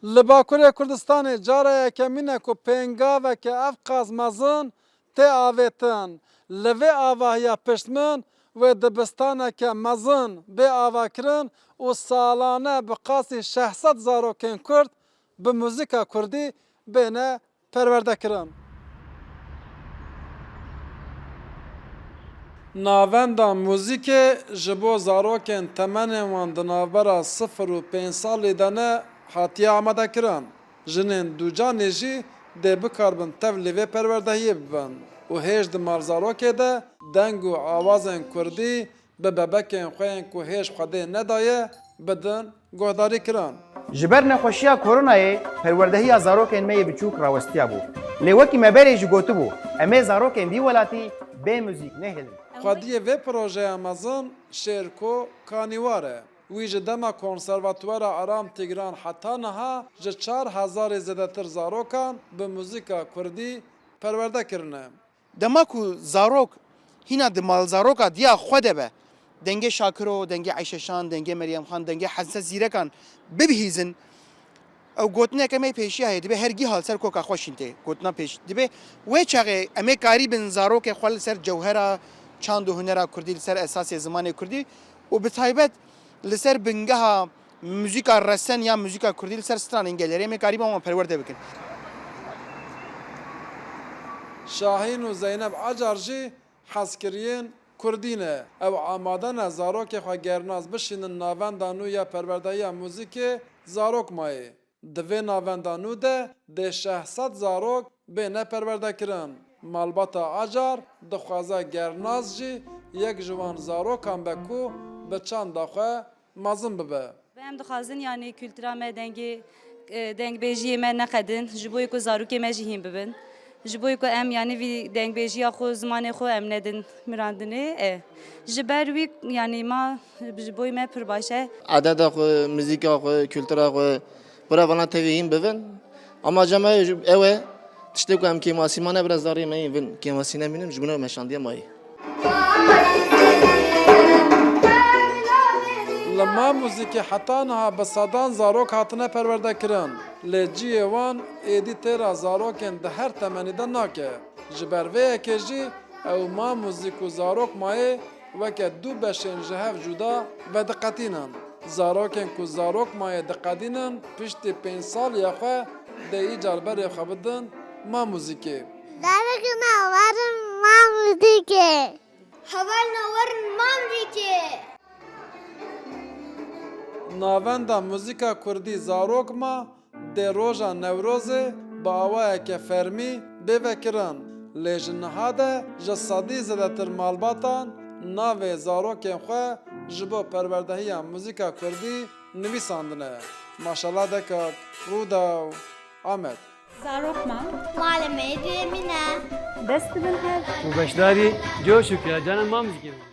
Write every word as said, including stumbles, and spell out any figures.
Li Bakurê Kurdistanê cara yekemîn e ku pêngaveke ev qas mezin tê avêtin. Li vê avahiya piştmin wê dibistaneke mezin bê avakirin û salane bi qasî şeş sed zarokên Kurd bi muzîka Kurdî bêne perwerdekirin. Navenda muzîkê ji bo zarokên temenên wan di navbera sifir û pênc salî de ne hatiye amadekirin. Jinên ducanî jî dê bikaribin tevlî vê perwerdehiyê bibin û hêj di malzarokê de deng û awazên kurdî bi bebekên xwe yên ku hêj Xwedê nedaye, bidin guhdarîkiran. Ji ber nexweşiya koronayê perwerdehiya zarokên me yê biçûk rawestiya bû. Lê wekî me berê jî gotibû, em ê zarokên vî welatî bê muzîk nehêlin. Xwediyê vê projeya mezin Şêrko Kanîwar e. Wî ji dema Konservatuwara Aram Tîgran heta niha ji çar hezarê zêdetir zarokan bi muzîka kurdî perwerde kirine. Dema ku zarok hîna di malzaroka diya xwe de be, dengê Şakiro, dengê Eyşeşan, dengê Meryem Xan, dengê Hezse Zîrekan bibihîzin, ew gotineke me pêşiya heye, dibe her giha li ser koka xwe şîn tê gotina pêş. Dibe wê çaxê em ê karîbin zarokê xwe li ser cewhera çand û hunera kurdî, li ser esasê zimanê kurdî û bi taybet li ser bingeha muzîka resen ya muzîka kurdî li ser stranên gelêrê em ê karîbin wan perwerde bikin. Şahîn û Zeynep Acar jî hezkiriyên kurdî ne. Ew amade ne zarokê xwe gernas bişînin navenda nû ya perwerdehiya muzîkê Zarok Mayê. Di vê navenda nû de dê şeş sed zarok bêne perwerdekirin. Malbata Acar dixwaze gernas jî yek ji wan zarokan be ku bi çanda xwe mezin bibe. Em dixwazin, yanî, kultura me dengê, e, dengbêjiyê me neqedin, ji bo ku zarokê me jî hîn bibin. Ji bo ku em, yanî, vî dengbêjiya xwe, zimanê xwe em nedin mirandinê, e. Ji ber wî, yanî, ma, ji bo me pir baş e. Adeta xwe, muzîka xwe, kultura xwe, bira vana tevî hîn bibin. Amaca me ew e, tiştê ku em kêmasî mane, bira zarê me yên vin kêmasî nemînin, ji bo me şandiye mayî. Li Ma Muzîkê heta niha bi sedan zarok hatine perwerdekirin, lê cihê wan êdî têra zarokên di her temenî de nake. Ji ber vê yekê jî ew Ma Muzîk û Zarok Mayê weke du beşên ji hev cuda vediqetînin. Zarokên ku Zarok Mayê diqedînin, piştî pênc saliya xwe dê îcar berê xwe bidin Ma Muzîkê. Zarokê me werin Ma Muzîkê. Hevalno werin Ma Muzîkê. Navenda muzîka kurdî Zarok Ma dê roja Newrozê bi awayeke fermî bê vekirin, lê ji niha de ji sedî zêdetir malbatan navê zarokên xwe ji bo perwerdehiya muzîka kurdî nivîsandine. Maşala Dekak, Rûdaw, Amed. Zarok Ma. Malê me yê duyemîn e. Dest dibin hev. Û beşdarî coş û keyacana Ma Muzîkê bibin.